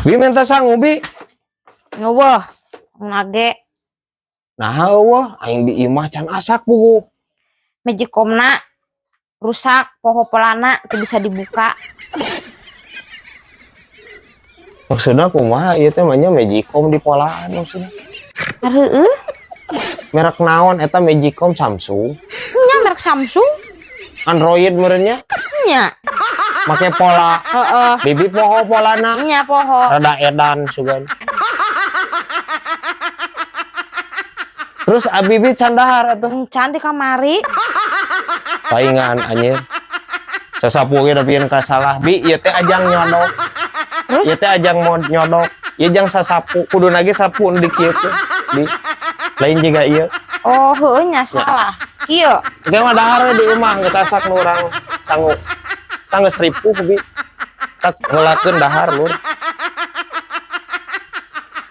Bi, minta sangu, Bi. Euweuh, nage. Nah, euweuh, aing di imah can asak buku. Magicomna rusak, poho polana teu bisa dibuka. Maksudna kumaha ieu teh mah nya, Magicom di polaan maksudna? Heueuh. Merek naon eta Magicom, Samsung? Nya, merek Samsung. Android meureun nya? Nya. Make pola. Heeh. Bibi poho polana? Nya, poho. Rada edan sugan. Terus abibi can dahar atuh? Can, ti kamari. Paingan anjir. Sasapu ge da ka salah. Bi, ieu teh ajang nyodok. Terus? Ieu teh ajang mau nyodok. Ieu jang sasapu. Kudu lagi sapu di kieu teh. Bi. Lain jiga ieu. Oh, heueuh nya, salah. Kieu. Engke mah dahar we di imah, geus asak nu urang sangu. Tah, geus ripuh, Bi. Tak heulakeun dahar, lur.